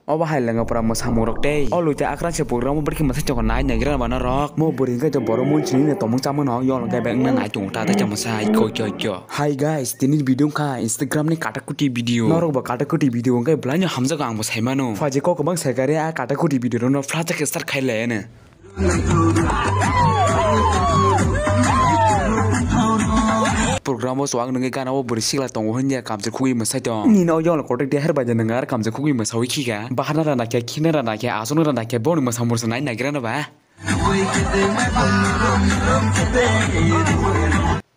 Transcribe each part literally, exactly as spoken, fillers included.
Obo hai lenga pura mwsamung rok tei. O luite akran se program o bwrwi khe mwsai tongo nai naigra bana rok. Mo bwrwi hwnkhe to borok mun chini ne tomung chamano yong hwnkhe beng na nai tongo ta ta cha mwsai koi koi kyo. Hi guys, tini video wngkha Instagram ni katakuti video. Norok bo katakuti video hwnkhe belai no hamjago ang bo sai mano. Phaji kok kwbang sai kare a katakuti video rok no flash khe start khai lai ano. Program o chuwak nungwi gana o bwrwi sikla tongo hwnya kamchwlwi khugwi mwsai tong. Nini o yongla kotor de her bai de nang ar kamchwlwi khugwi mwsawi khika. Bahana rana khe, khina rana khe, aswk rana khe, boni mwsa mwsa nai nagira no ba.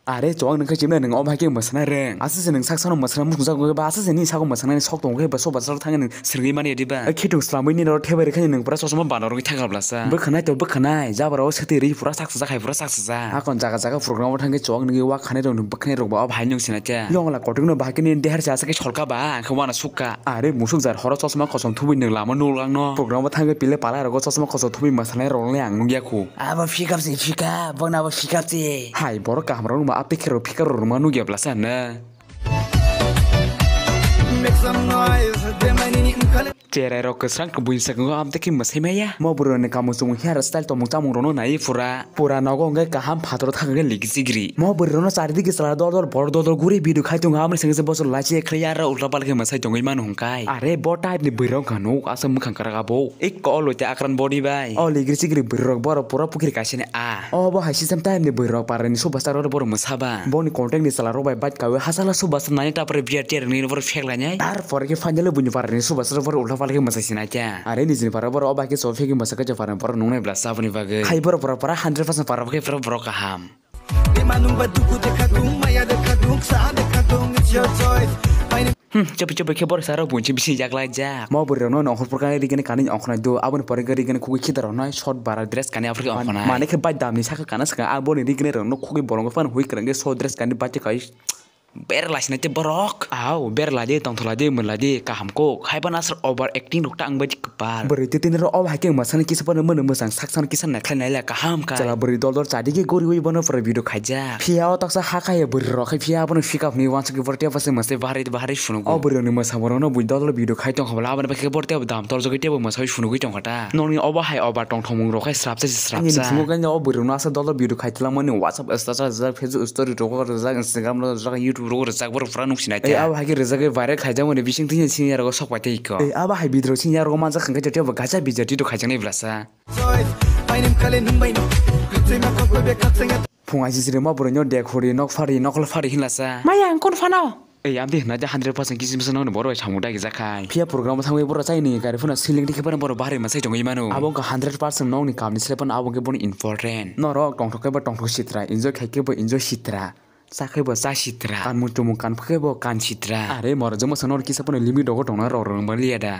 Are, chuwak nung khe chimnai nung omo hai khe mwsana reng. Aswk se nung sak sano mwsana muchung jago ba, aswk se ni sago mwsana ni sok tongo khe ba soba salo thangwi nung swrwngwi mani diba. Khitung slamwi ni oro thebai rwkhe nung pura chosma bana rwgwi thangkha blasa. Bwkhanai to bwkhanai, jabra o swtwi rwi pura sak sajak hai pura sak sajak. Akon jaga jaga program o thangwi chuwak nungwi wak khanai rok nung bwkhanai rok ba obo hai nung sinai khe. Yongla kotor no bahai khe ni dehar se aswk khe solka ba, ang khe wana sukka. Are musuk jar horo chosma kosom thubui nung lama nulgangno. Program o thangwi pile pala rogo chosma kosom thubui mwsanai rokle ang nukya khu. Abo pick up se pick up, bono abo pick up se. Hai borok kaham rok ma apte khero pick up rok ma nukya blasa na. Make some noise, de mani ni mkhale. Cherai rok kwsang kwbui sakango amte khe mwsai maya. Mo bwrwi ni kamo chumung hair style tomung chamung rono nai pura. Pura nogo hwnkhe kaham phataro thang hwnkhe ligi sigiri. Mo bwrwi rokno charidigi chwla dol dol borok dol dol guri video khai tongo, aboni sengse bosor lachi khlai ya aro ulta palta khe mwsai tongwi mano hwnkhai. Are bo type ni bwrwi rok wngkha nuk aswk mwkhang kwrak abo. Ekko o loite akran body bai. O ligiri sigiri bwrwi rok borok pura pukhiri kaisa ni a. O bo hai system type ni bwrwi rok para ni superstar rok borok mwsa ba. Boni contact ni chwla rok bai bike kawi hachal o superstar nai tapore beer tier ni borok phek lainai. Tar pore khe finally buini para ni superstar borok ulta palta khe mwsai sinai khe. Are nijini para borok o bai khe chol phek mwsa khe para borok nungnai bla saboni bagwi. Khai borok pura pura hundred percent para khe pura borok kaham. Hmm, chepe chepe khe borok saro bunchi bisi yaklai jak. Mo bwrwi rokno nongkhor pura kani rigini kani ongkhornai do, aboni pore khe rigini khugui khita roknai short bara dress kani aphuru khe ongkhornai. Mane khe bai damni saka kana saka aboni rigini rokno khugui bolongo phano hui kwrwngwi short dress kani bai khe kai. Berla sinai te borok. Au, berla de, tongthola de, mwnla de, kaham kok. Haiba nasar over acting rok ta ang bai di kwpal. Bwrwi twi tini rok obo hai khe mwsani kisa phano mwnwi mwchang sak sano kisa naikhlai naila kaham kha. Chwla bwrwi dol dol chadi khe goriwi bono pura video khaijak. Phiya o toksa ha khaiya bwrwi rok khai phiya abono pick up ni wansuk khe borok tei bwsai mwsai bahari bahari sunugo. O bwrwi rokni mwsamung rokno bui dol dol video khai tongkha bwla aboni bagwi khe borok tei bo dam torjogwi tei bo mwsawi sunugwi tongkha ta. Nokni obo hai obo tongthokmung rok khai srapsa se srapsa. Ani bisingo khe o bwrwi rokno aswk dol dol video khai twlangmani WhatsApp status rijak, Facebook story rogo rijak, Instagram rogo rijak, YouTube rogo rijak, borok pura nuk sinai ta. Abo hai khe rijagwi viral khaijakmani bising twi senior rogo sok pai tei kho. Abo hai video senior rogo manjak hwnkhe tei bo gacha video tito khaijaknai blasa. Phung aisisiri ma bwrwino dek hori, nok phari, nokol phari hinlasa. Maya ang kon phano? Ei, amtwi hwnna je hundred percent kisim se nokni borok bai samung dagi jakhai. Phiya program o thangwi borok chai ni gari phano siling rikhe phano borok bahari mwsai tongwi mano. Abo wngkha hundred percent nokni kamni slai phano abo wngkhe bono important. Norok tongthok khe bo tongthok sitra, enjoy khai khe bo enjoy sitra, cha khe bo cha sitra, kanmung tumung kan khe bo kan sitra. Are morok jwngma sa norok kisa phano limit rogo tongna rok rwng baliya da.